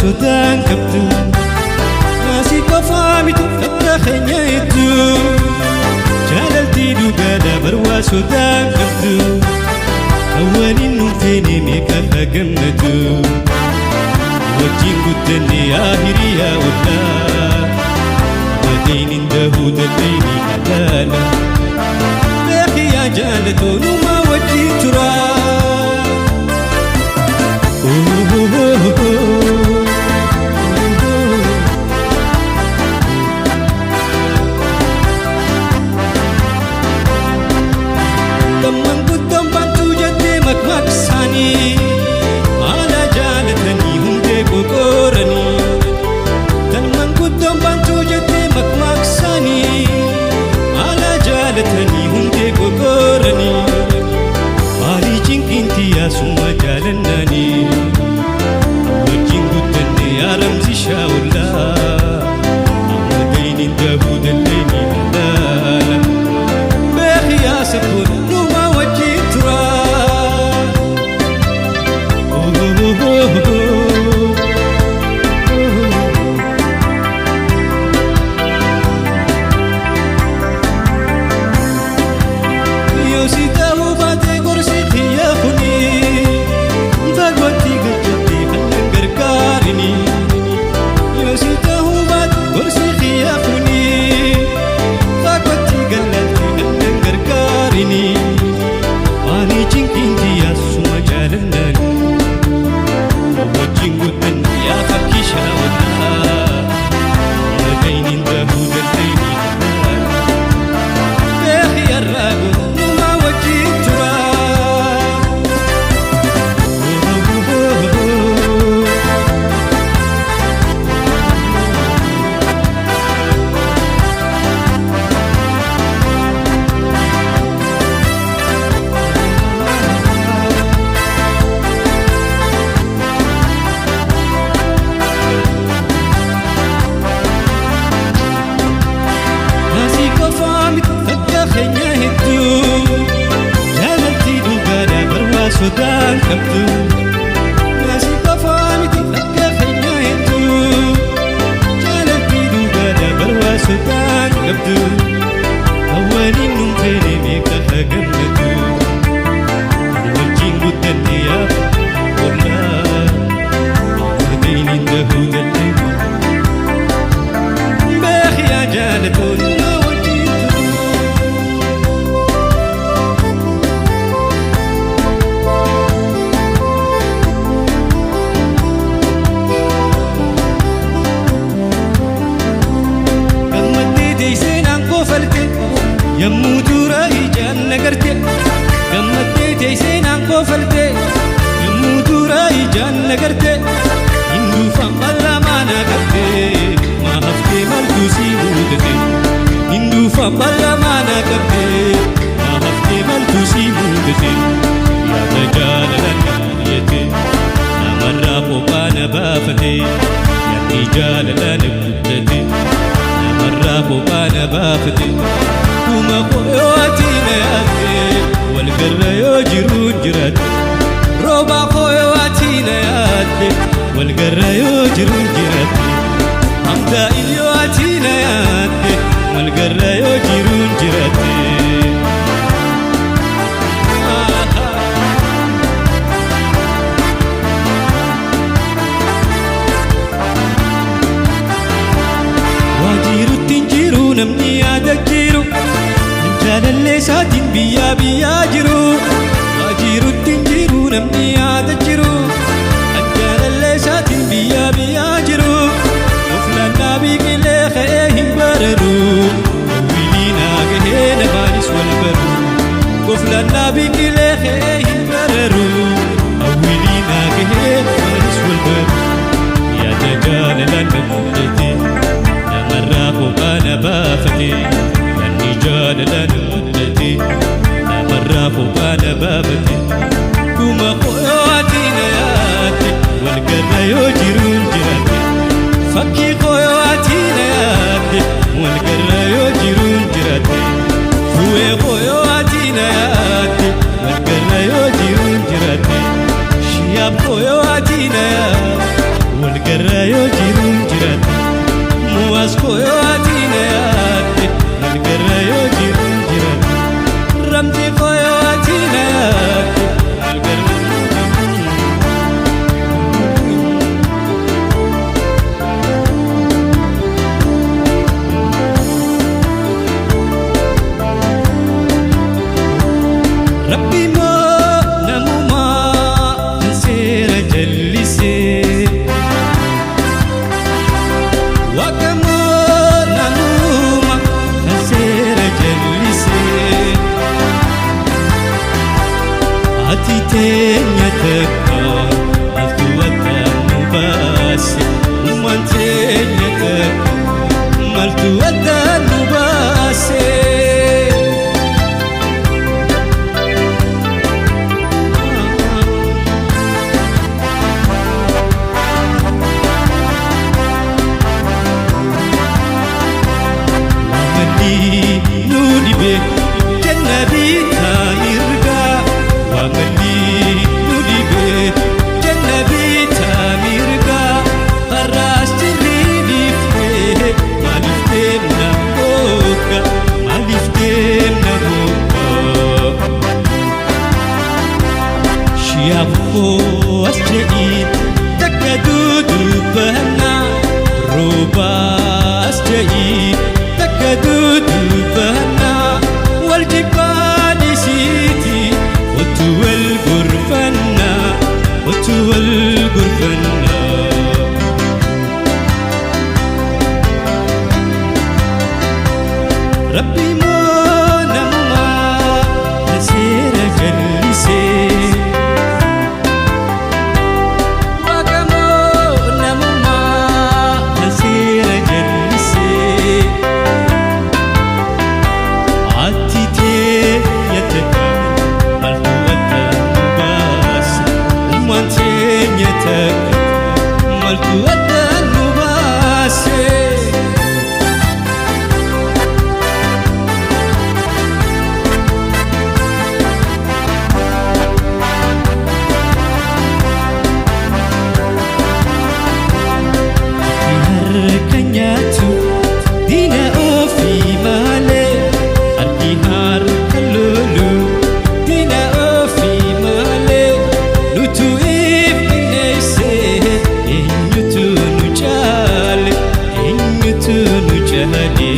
Sodaan qabdu Naasii qofaa miti akka keenya hedduu Jaalaltii dhugaadha barwaa sodaan qabdu Hawwaniin nuun feene meeqa haa gammadu Wajjin guddanne yaa hiriyaa ollaa Madeen hin dahuu dallayni halaala Beeki yaa jaalatoo numaa wajjin turaa. Damman guddoon bantuu jettee makmaaksaanii haala jaalatanii hundee qoqooranii. Damman guddoon bantuu jettee makmaaksaanii haala jaalatanii hundee qoqooranii. Maalii cinqiinti yaasuma jaalannaanii wajjin guddanne yaaramsi shaawullaa amma dayniin dahuu dallayni halaala. Beeki yaa sabboon numa wajjin turaa. Yoo si ta'uu baate gorsi xiyya kuni fagootti gajjatti hallan gargaarini. Yoo si ta'uu baate gorsi xiyya kuni fagootti gallatti hallan gargaarini. Maali cinqiin xiyyaasuma jaalannaan wajjin guddanne yaa fakkii shaawallaa madayniin dahuu dallayni halaala. Beeki yarraagu numa wajjin turaa. Naasii qofaa miti bakka keenya hedduu Jaalaltii dhugaadha barwaa sodaan qabdu Naasii qofaa miti bakka keenya hedduu Jaalaltii dhugaadha barwaa sodaan qabdu Hawwaniin nuun feene meeqa haa gammadu Wajjin guddanne yaa ollaa Madayniin dahuu dallayni Beeki yaa jaalatoo numa wajjin turuu. Gammaddee teessee naan kofalte yommuu dura ijaan nagarte. Gammaddee teessee naan kofalte yommuu dura ijaan nagarte. Hinduufaan bal'aa na qabde maa haftee maaltu si mudate. Hinduufaan bal'aa na qabde maa haftee maaltu si mudate. Yaada jaalalaan baay'ate namarraa kophaa na baafate. Yaadni jaalalaan guddate namarraa kophaa na baafate. Kuma yoo ati na yaadde walgarra yoo jiruun jiraate. Rooba koo yoo ati na yaadde walgarra yoo jiruun jiraate. Hamdaa yoo ati na yaadde walgarra yoo jiruun jiraate. Waa jirutti hin jiru namni yaada jiru kan jaalallee isaatiin biyyaa biyyaa jiru. Waa jirutti hin jiru namni yaada jiru kan jaalallee isaatiin biyyaa biyyaa jiru. Of laannaa biqilee ka'ee hin bararu hawwilii naa gahee namaanis wal baru. Of laannaa biqilee ka'ee hin bararu hawwilii naa gahee namaanis wal baru. Yaada jaalalaan na mudate namarraa kophaa na baafate. Yaadni jaalalaan na mudate namarraa kophaa na baafate. Kuma yoo ati na yaadde walgarra yoo jiruun jiraate. Fakkii koo yoo ati na yaadde walgarra yoo jiruun jiraate. Fu'ee koo yoo ati na yaadde walgarra yoo jiruun jiraate. Shiyaab koo yoo ati na yaadde walgarra teenya takka maaltu addaan nu baase? Ummaan teenya takka maaltu addaan nu baase? Waamalli nu dhibe jenna bitaa mirgaa. Waamalli nu dhibe jenna bitaa mirgaa. Har'aas jirri dhiiftee maaliif deemna hooka? Maaliif deemna hooka? Shiyaafoo as jedhii takka dudubbannaa. Roobaas jedhii takka dudubbannaa. Wal jibbaa dhiisiiti otuu wal gorfannaa. Otuu wal gorfannaa. Rabbi moo namumaa kan seera jallisee? Waaqa moo namumaa kan seera jallisee? Ati teenya takka maaltu addaan nu baase? Ummaan teenya takka maaltu addaan nu baase? Harka nyaatu diina ofii malee. Harki harka lolu diina ofii malee. Nutu if qindeesse eenyutu nu caale? Eenyutu nu caale?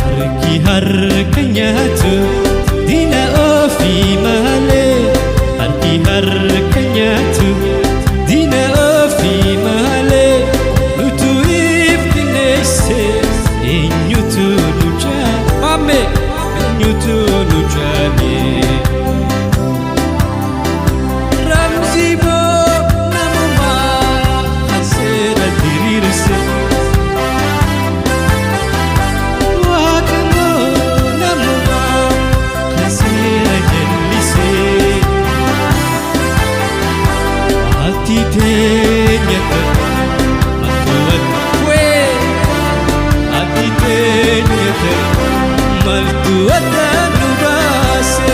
Harki harka nyaatu diina ofii malee. Harki harka nyaatu diina ofii malee. Nutu if qindeesse eenyutu nu caale? Maame eenyutu nu caale? Ramzii moo namumaa kan seera diriirse? Waaqa moo namumaa kan seera jallisee? Ati teenya takka maaltu wee. Ati teenya takka maaltu addaan nu baase?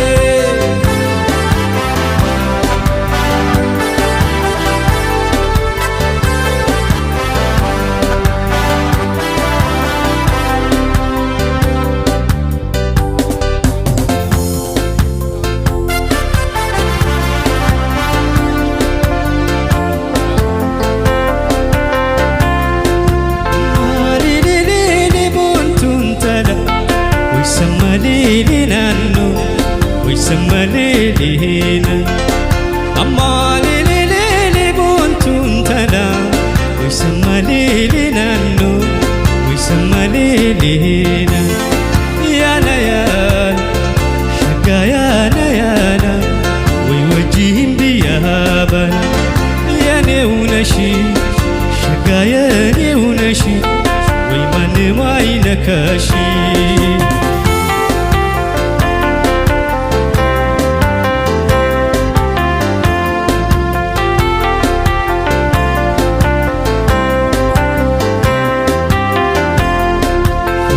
Maalillee boontuun tala wayisa malee naannoo wayisa malee na. Amaalillee boontuun tala wayisa malee naannoo wayisa malee na. Yaana yaana shaggaa yaana yaana way wajjin biyyaa baana. Yaane unashi shaggaa yaane unashi way ማንም አይነካሽ።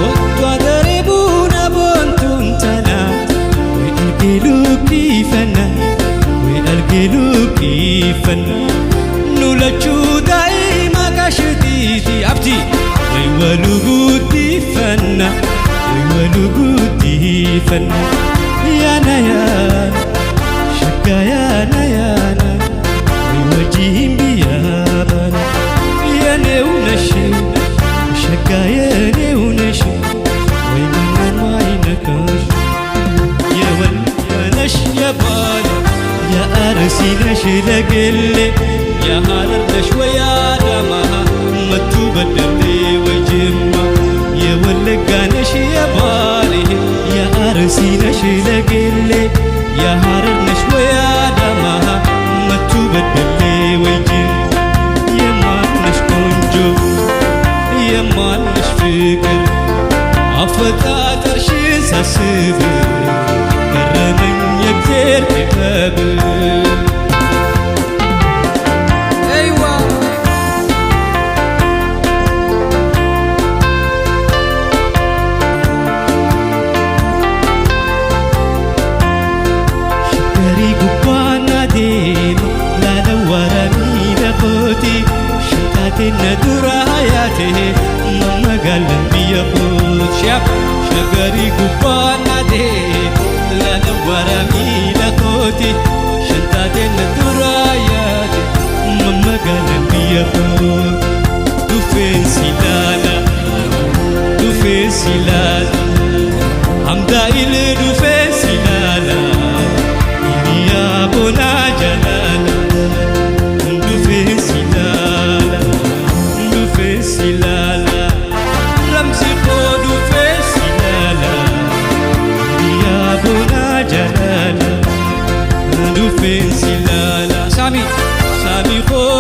Otto adaree buna boontuun tana way argee luqqifannaa way argee luqqifannaa. Nu lachuu daa'ima qaashitiiti abdii way waluu guddifannaa way waluu guddifannaa. Yaana yaana shaggaa yaana yaana way wajjin biyyaa baana. Yaane unashee shaggaa yaane unashee ወይ ማንም አይነካሽ። የወልነሽ የባለ የአርሲ ነሽ ለግሌ የሐረር ነሽ ወይ አዳማ መቱ በደሌ ወይ ጅማ። የወለጋ ነሽ የባሌ የአርሲ ነሽ ለግሌ Dhufeen si laala. Saami, saami koo.